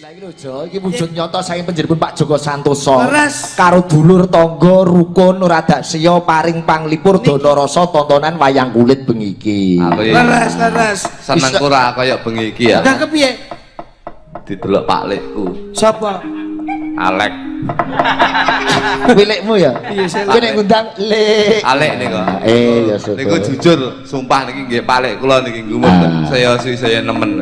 Lah iki lho Jo, iki wujud nyata saking panjenenganipun Pak Joko Santoso. Leres. Karo dulur tangga rukun ora dak siya paring panglipur dana rasa tontonan wayang kulit bengi iki. Aku iki Leres, leres. senengku ora kaya bengi iki ya. Lah kepiye? Didelok Pak Lekku. Sapa? Alek. Milikmu ya? Iya, saya Kowe nek ngundang Lek. Alek niku. Eh ya syukur. Niku jujur, sumpah niki nggih Pak Lek kula niki gumun. Ah. Saya suwi saya nemen.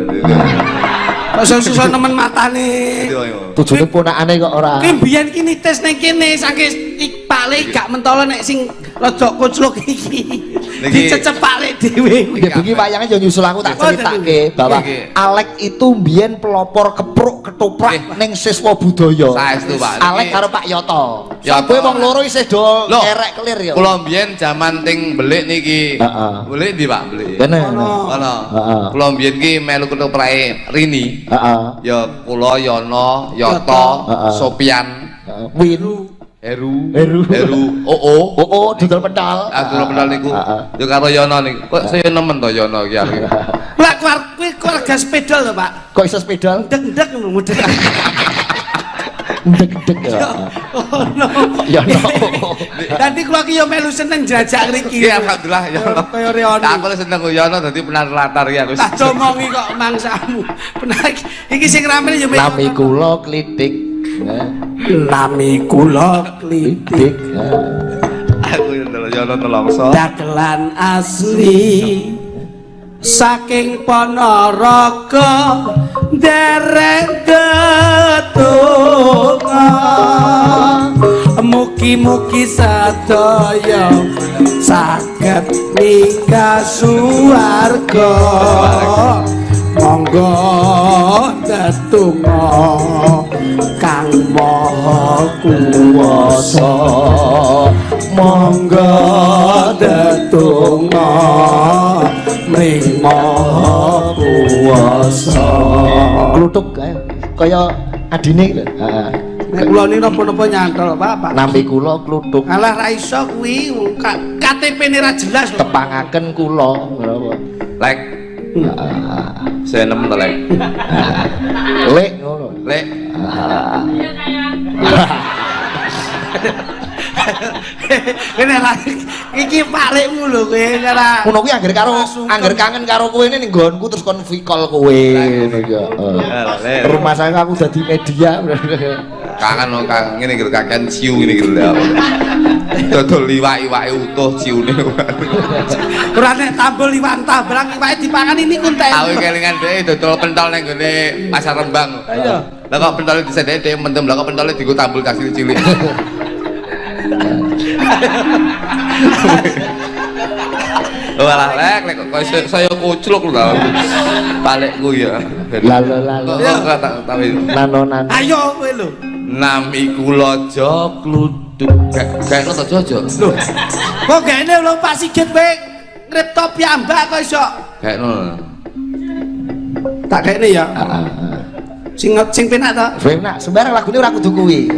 Kok susah nemen matane. Tujune ponakane kok ora. Ki mbiyen ki nitis ning kene saking Pak Lek gak mentolo nek sing rada kucluk iki. Niki- Dicecep Pak Lek dhewe. Ya bengi wayange yo nyusul aku tak Oh, ceritake bahwa Nggih. Alek itu mbiyen pelopor kepruk ketoprak Nggih. ning siswa budaya. Saestu, Pak. Alek Niki- karo Pak Yoto. Yoto. Kowe wong loro isih do Loh, kerek kelir ya. Kula mbiyen jaman ting Belik niki. Heeh. Belik ndi Pak Belik? Kene. Kono. Heeh. Kula mbiyen ki melu ketoprake Rini. Heeh. Ya kula Yono, Yoto, Heeh. Sopian, Heeh. Win. Heru, Heru. Heru, Oo. Oh, oh, dodol pentol. Aku lho pentol niku. Heeh. Ya karo Yono niku. Kok saya nemen to Yono iki aku. Lah kuwi keluarga sepeda lho, Pak. Kok iso sepeda? Ndek-ndek ngono mudhek. Ndek-ndek ya. Oh no. Ya no. Dadi kula ki yo melu seneng jajak ngriki. Iya alhamdulillah Yono. Kaya reoni. Aku lho seneng Yono dadi penar latar iki aku. Tak omongi kok mangsamu. Penak iki sing rame yo melu. Nami kula klitik. Nami kula klitik. Klitik. Aku yo ndelok Yono nelongso. Dagelan asli saking Ponorogo derek tetungga mugi-mugi sedaya saged minggah suwarga monggo tetungga kang maha kuwasa monggo tetungga mring maha kuwasa. Kluthuk kae kaya adine lho. Heeh. Nek kula niki napa-napa nyantol, Pak, Pak. Nami kula kluthuk. Alah ra iso kuwi KTP-ne ra jelas lho. Tepangaken kula ngono apa. Lek. Saya nemen to Lek. Lek ngono. Lek. Kene ra iki Pak Lekmu lho kowe ora. Ngono kuwi anggere karo angger kangen karo kowe ini ning nggonku terus kon vicall kowe ngono iki. Heeh. Rumah saya aku dadi media. Kangen kok kang ngene iki lho kakean ciu ngene iki lho. Dodol iwak-iwake utuh ciune. Ora nek tambul iwak tabrak iwake dipangan ini kunten. Aku kelingan dhek dodol pentol ning gone Pasar Rembang. Iya. Lah kok pentole disedeki dhek mendem, lah kok pentole dienggo tambul kas cilik. Walah lek lek kok saya kucluk lho. Palekku ya. Lalo lalo. Kok tak tahu. Nano nano. Ayo kowe lho. Nami kula Jokluthuk. Gaekno to Jojo. Lho. Kok gaene lho Pak Sigit kowe ngripto piyambak kok iso. Gaekno. Tak gaene ya. Heeh. Sing sing penak to. Penak, sembarang lagune ora kudu kuwi.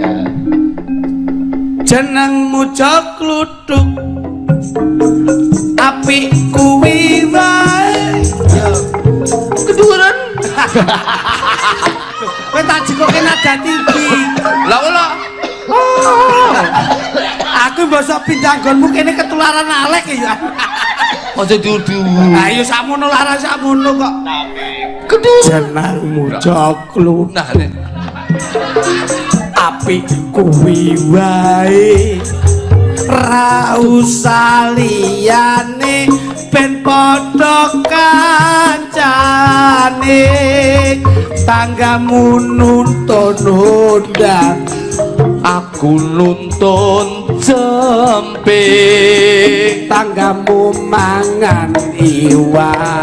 Jenengmu Jokluthuk. Apik kuwi wae. Keduren. Kowe tak jikoke nada tinggi. Lah kula Aku mbosok pindah nggonmu kene ketularan Alek ya. aja dudu. Ayo sakmono lara sakmono kok. Jenengmu Jokluthuk. Nah nek Apik kuwi wae. Ra usah liyane ben padha kancane tanggamu nuntun undang aku nuntun jempe tanggamu mangan iwak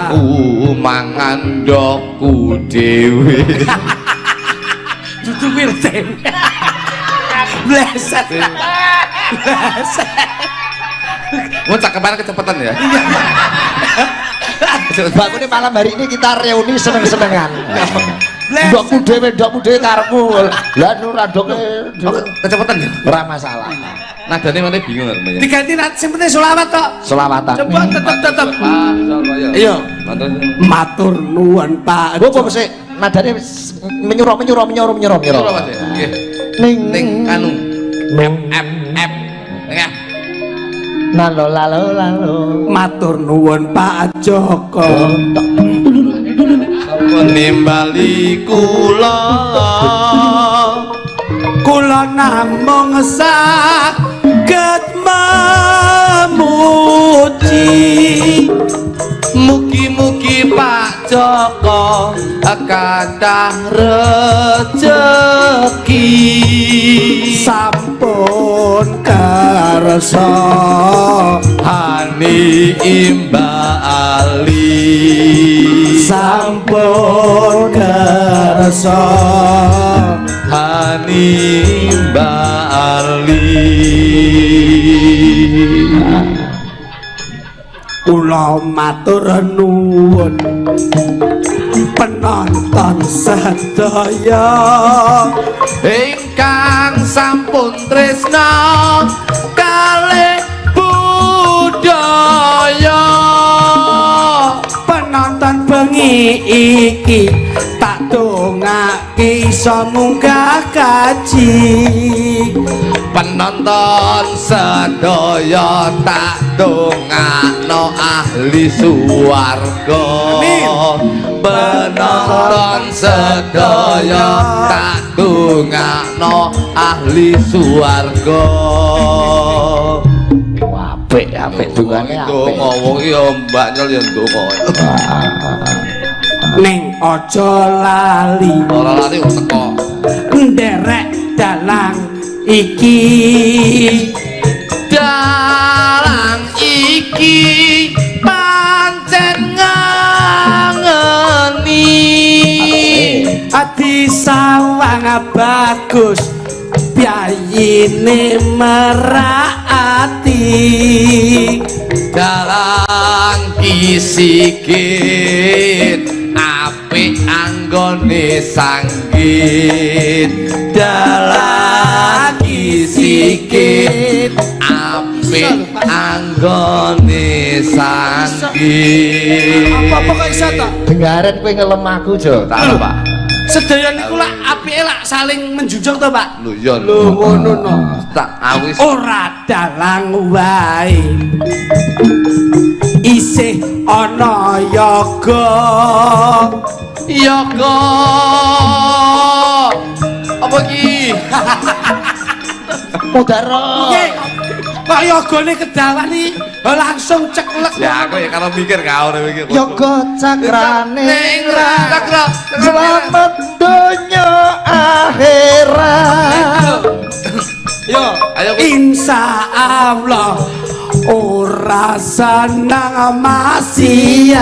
aku mangan ndokku dhewe. Dudu kuwi rene. Bleset. Bleset. Mau cakepan kecepatan ya. Bakune malam hari ini kita reuni seneng-senengan. Ndokmu dhewe, ndokmu dhewe karepmu. Lah ora ndoke Kecepatan ya. ora masalah. Nadane mana bingung aku ya. Diganti sing penting selawat tok. Selawatan. Coba tetep tetep. Pak, Iya. Matur. Matur nuwun Pak. Apa sik? Nadane menyuro menyuro menyuro menyuro menyuro. Menyuro, Mas, ya? Nggih. Ning Ning anu Nung F F Tengah. Nalo lalo lalo. Matur nuwun Pak Joko. Nimbali kula. Kula namung saged memuji. Mugi-mugi Pak Joko kathah rejeki. Sampun kersa Hani imbali. Sampun kersa Hani imbali. Kula matur nuwun penonton sedaya ingkang sampun tresna kalih budaya. Penonton bengi iki tak dongake iso munggah kaji. Penonton sedaya tak dongakno ahli suwarga. Amin. Penonton sedaya tak dongakno ahli suwarga. Apik, apik dungane apik. Ndonga wong iki ya Mbak Nyol ya ndonga. Ning aja lali. Ora lali wong teko. Nderek dalang iki. Dalang iki pancen ngangeni. Adi sawang bagus piyayine merak ati. Dalang Ki Sigit apik anggone sanggit. Dalang Ki Sigit apik anggone sanggit. Apa-apa kok iso to? Dengaren kowe ngelem aku, Jo. Tak Pak. Sedaya niku lak apike lak saling menjunjung to, Pak? Lho iya. Lho ngono no. Tak aku wis Ora dalang wae. Isih ana yoga. Yoga. Apa iki? Mudaro. Nggih. Kok yogane kedawan iki langsung ceklek. Ya aku ya kalau mikir kau ora mikir. Yoga cakrane Ning cakra. Selamat donya akhirat. Yo, ayo kowe. Insya Allah ora senang maksiat.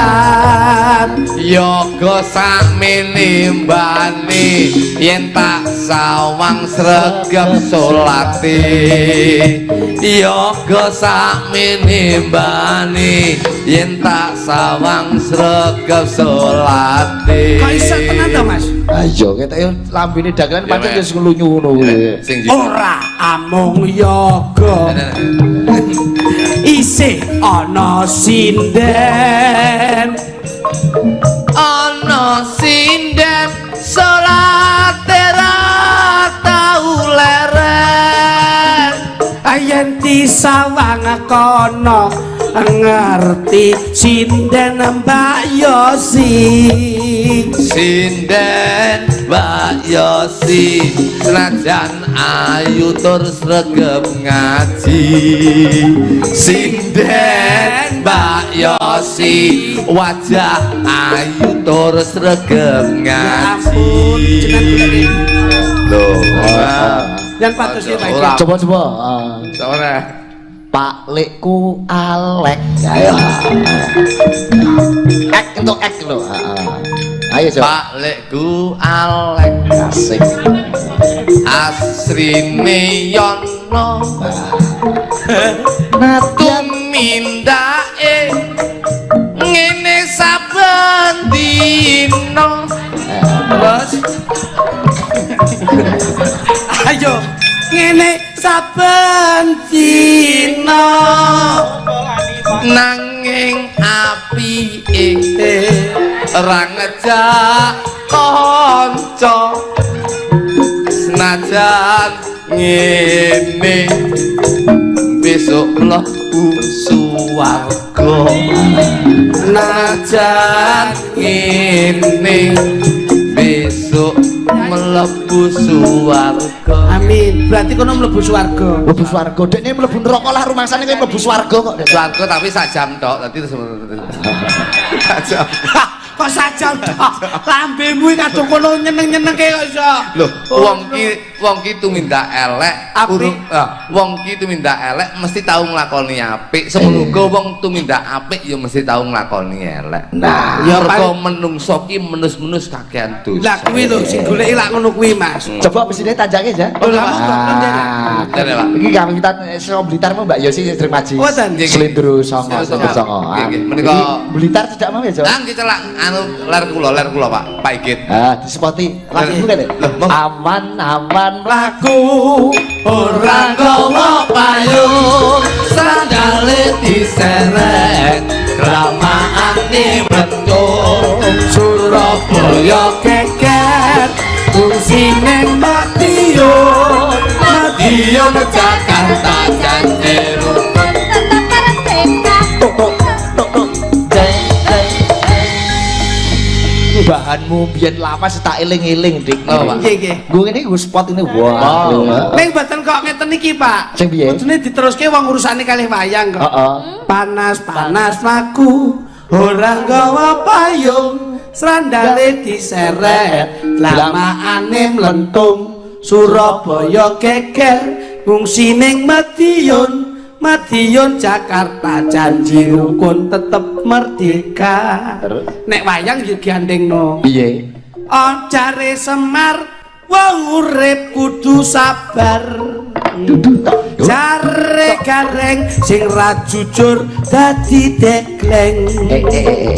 Yoga sakmene mbane yen tak sawang sregep salate. Yoga sakmene mbane yen tak sawang sregep salate. Kok iso tenan to, Mas? Ayo ketok yo lambene dagelan Ya, pancen Mas. wis nglunyu ngono kuwi. Sing Ora amung yoga, isih ana sinden. Ana sinden salate ra tau leren. Yen disawang kono ngerti sinden Mbak Yosi. Sinden Mbak Yosi senajan ayu tur sregep ngaji. Sinden Mbak Yosi wajah ayu tur sregep Ya ngaji. ampun, jenengan Lho, Yang patus ya, Pak. Ora. Coba coba. Ora. Pak Lekku Alek. Ayo. Ek untuk ek lho. Ayo coba. Pak Lekku Alek Asik. asrine Yono Nadyan tumindake ngene saben dina. Terus ayo ngene saben dina nanging apike ora ngejak kanca. kanca senajan ngene besok mlebu swarga senajan ngene besok mlebu swarga. Amin. Berarti kono mlebu swarga. Mlebu swarga. Dekne mlebu neraka lah rumangsane kowe mlebu swarga kok. Dek. Swarga tapi sak jam tok, dadi terus sak jam. Kok sajam tok? Lambemu iki kadung kono nyeneng-nyenengke kok iso. Loh, wong ki tumindak elek, Apik. Wong ki tumindak elek mesti tau nglakoni apik. Semono uga wong tumindak apik ya mesti tau nglakoni elek. Nah, Ya, mergo paling- menungso ki menus-menus kakean dosa. Lah kuwi lho sing goleki lak ngono kuwi, Mas. Coba mesine tanjake ya. Oh, lah, monggo, Ah. Kene, Pak. Iki kami kita saka Blitar mau Mbak Yosi sering maji. Oh, ten. Nggih, nggih. Slendro Songo, Slendro Slendro Songo. Songo. Nggih, nggih. Menika- Iki Blitar cedak mau ya, Jo? Lah nggih celak anu ler kula Pak, Pak Igit. Ah, disepoti lagumu kene. Loh, monggo. Awan-awan Laku ora gawa payung, sandale diseret, dramaane mlentung. Surabaya geger, fungsine Madiun, Madiun Jakarta janji Rukun tetep merdeka. Tok tok tok tok. Jeng jeng. Ini bahanmu biyen lawas tak eling-eling, Dik. Oh, Pak. Nggih, nggih. Gue ngene gue spot ini wah. Wow. Ning mboten kok ngeten iki, Pak. Sing piye? Kudune diteruske wong urusane kalih wayang kok. Heeh. Panas-panas laku ora nggawa payung, sandale diseret, lamaane mlentung. Surabaya geger, ngungsi ning Madiun, Madiun Jakarta janji rukun tetep merdeka. Terus? Nek wayang yo gandengno. Piye? Jare Semar wong urip kudu sabar. Dudu tok. Jare Gareng sing ra jujur dadi degleng. Eh eh eh eh.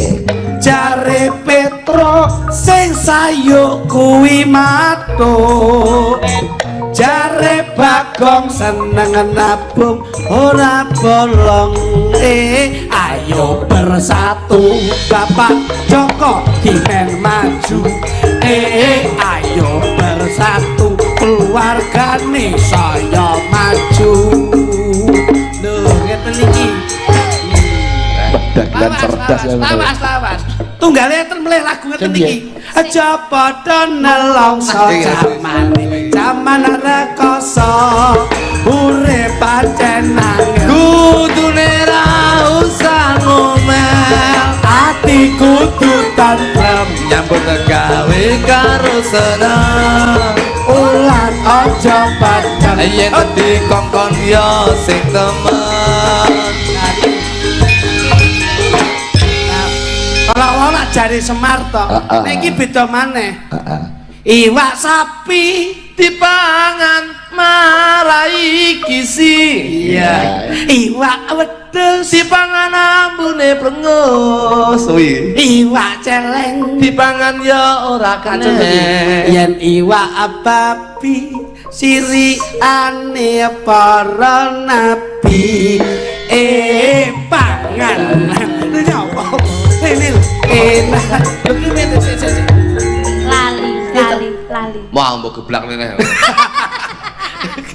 Jare Petro sing sayuk kuwi matuk. Jare Bagong seneng nabung ora bolong. Eh ayo bersatu Bapak Joko dimen maju. Eh ayo bersatu keluargane saya maju. Lho ngeten iki. Dagelan cerdas ya. Lawas, lawas. Tunggale enten melih lagu ngeten Sing piye? iki. Aja padha nelongso jamane, jaman rekoso. Urip pancen angel. Kudune ra usah ngomel, Ati kudu tentrem. Nyambut gawe karo seneng. Ulan aja padhang. Yen dikongkon ya sing temen. Kalau wong lak jare Semar to. Heeh. Nek iki beda maneh. Heeh. Iwak sapi Dipangan marai gizi. Iya. Iwak wedhus, Dipangan ambune plengus. Suwi. Iwak celeng. Dipangan ya ora kene. Yen iwak babi sirikane para nabi. Eh pangan. Lho nyapa? Ini lho enak. Lho ki ngene sik sik sik. Lali, lali, lali. Wah, mbok geblak ngene.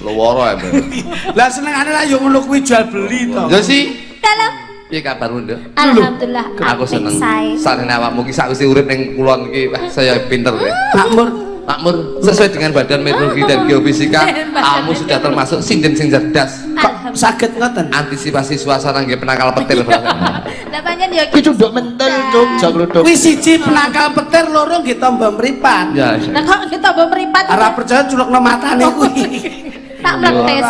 Loworo embe. Lah senengane lah yo ngono kuwi jual beli to. Ya sih. Dalam. Piye kabarmu, Nduk? Alhamdulillah. Aku apik seneng. sae. Sarene awakmu ki sakwise urip ning kulon ki, wah saya pinter ya. Makmur. Makmur sesuai dengan Badan Meteorologi dan Geofisika, Badan kamu sudah termasuk sinden sing cerdas. Kok saged ngoten? Antisipasi suasana nggih penangkal petir. Lah pancen ya Ki cunduk mentel, Cuk, jak kluthuk. Kuwi siji penangkal petir, loro nggih tamba mripat. Ya. Lah kok kita mbok mripat? Ora percaya culukno matane kuwi. Tak mletes.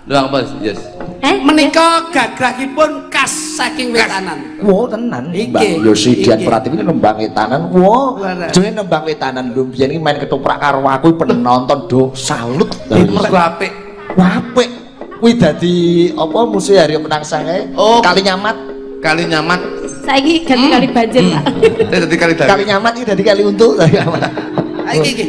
Luang bos, yes. Eh? Menika gagrahipun khas saking wetanan. Wah, tenan. Iki. Mbak Yosi Dian Iki. Pratiwi ini nembang wetanan. Wah, Lara. jenenge nembang wetanan lho biyen iki main ketoprak karo aku penonton do salut. Mergo apik. Wah, apik. Kuwi dadi apa musuh Haryo Penangsang kae? Oh. Kali nyamat. Kali nyamat. Saiki ganti kali banjir, Pak. Saya dadi kali Kali nyamat iki dadi kali untu. Iki iki.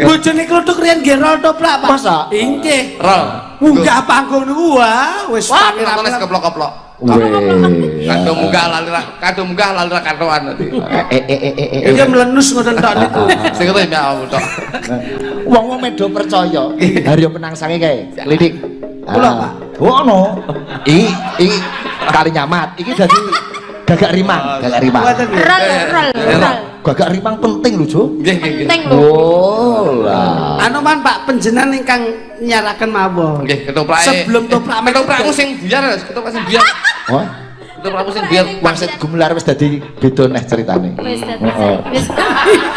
Bojone kluthuk riyen nggih rol toprak, Pak. Masa? Inggih. Rol. Munggah panggung niku wah wis Wah, rame-rame. penontonnya keplok-keplok. Weh. Kadung munggah lali ra, kadung munggah lali ra katokan nanti. Eh eh eh eh eh. Iki mlenus ngoten tok niku. Sing ngerti ya aku tok. Wong-wong medo percaya. Haryo Penangsange kae. Klitik. Kula, Pak. Oh ono. Iki iki kali nyamat. Iki dadi gagak rimang, gagak rimang. Mboten nggih. Rol rol rol. Gagak rimang penting lho, Jo. Nggih nggih nggih. Penting lho. Oh lah. Anu man Pak panjenengan ingkang nyaraken mawon. Nggih, ketoprake. Sebelum toprak Ketoprakmu sing buyar, ketoprak sing buyar. Oh, Ketoprakmu sing buyar. wangsit gumelar wis dadi beda neh ceritane. Wis dadi. Heeh. Wis.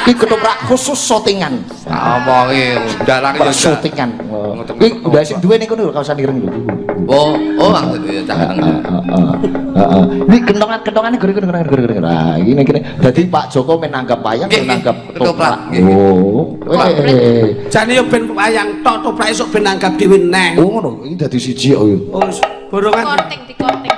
Ki ketoprak khusus syutingan. Tak omongi, dalang Pak ya. syutingan. Ki udah sing duwe niku lho kawasan ireng lho. Oh, oh maksud ya cah Heeh, heeh. Ini kentongan-kentongane gore gore gore gore. Nah, ini gini. Dadi Pak Joko men nanggap wayang, Nggih, men nanggap nggih. ketoprak. Ketoprak, nggih, nggih. Oh. Eh. Jane yo ben wayang tok toprak esuk ben nanggap dhewe neh. Oh ngono, iki dadi siji kok. Oh, borongan. Korting di korting.